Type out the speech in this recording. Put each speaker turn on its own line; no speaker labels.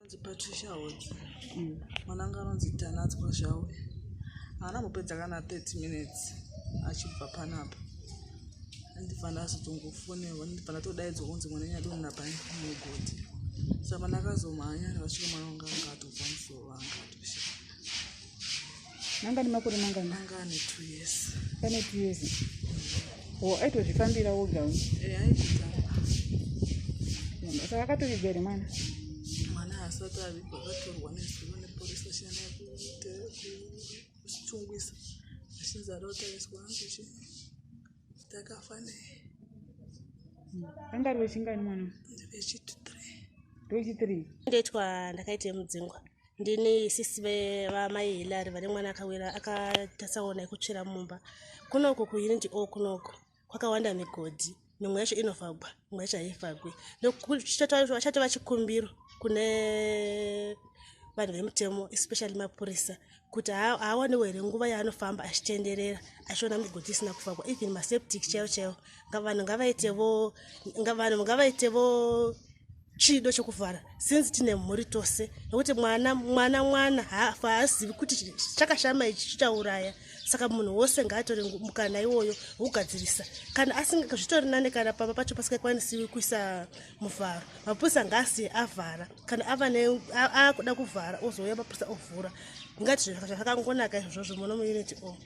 Anonzi Patricia Hodzi. Mwana wangu anonzi Tanatswa Zhawe. Haana kumbopedza kana 30 minutes achibva panapa. Ndibva ndazotongofonerwa ndibva ndatodaidzwa kunzi mwana wenyu adonha pamugodhi. Saka pandakazomhanya ndakasvika mwana wangu anga atobva musoro anga atoshaya.
Anga ane makore mangani?
Anga ane 2 years.
Ane 2 years. Oh, aitozvifambira woga.
Eh, aitotamba.
Saka akatovigwa here mwana?
Mwana asati avigwa akatorwa nezuro nepolice station yekuchitungwiza achinzi ada kutariswa hanzi chi takafa nei.
Anga ari wechingani mwana?
Ndewechi 3.
Ndewechi 3.
Ndoitwa ndakaita mudzingwa. Ndini sisi vamai Hillary vane mwana akawira akaita tsaona yekutsvira mumba. Kunoku kuunit O kunoku kwakawanda migodhi mimwe yacho inovhagwa mimwe yacho haivhagwi. Chatova chikumbiro kune vanhu vemutemo especially mapurisa kuti haawanewo here nguva yaanofamba achitenderera achiona migodhi isina kuvhagwa even maseptic chaiwo chaiwo vanhu ngavaitevo vanhu ngavaitevo chido chekuvhara since tine mhuri tose nekuti mwana mwana mwana haazivi kuti chakashama ichi chichauraya saka munhu wose ngaatore mukana iwoyo wokugadzirisa kana asinga zvitori nane kana pamba pacho pasingakwanisiwi kuisa muvharo mapurisa ngaasiye avhara kana ava akuda kuvhara ozouya mapurisa ovhura ngati zvakangonaka izvozvozvo muno muunit O.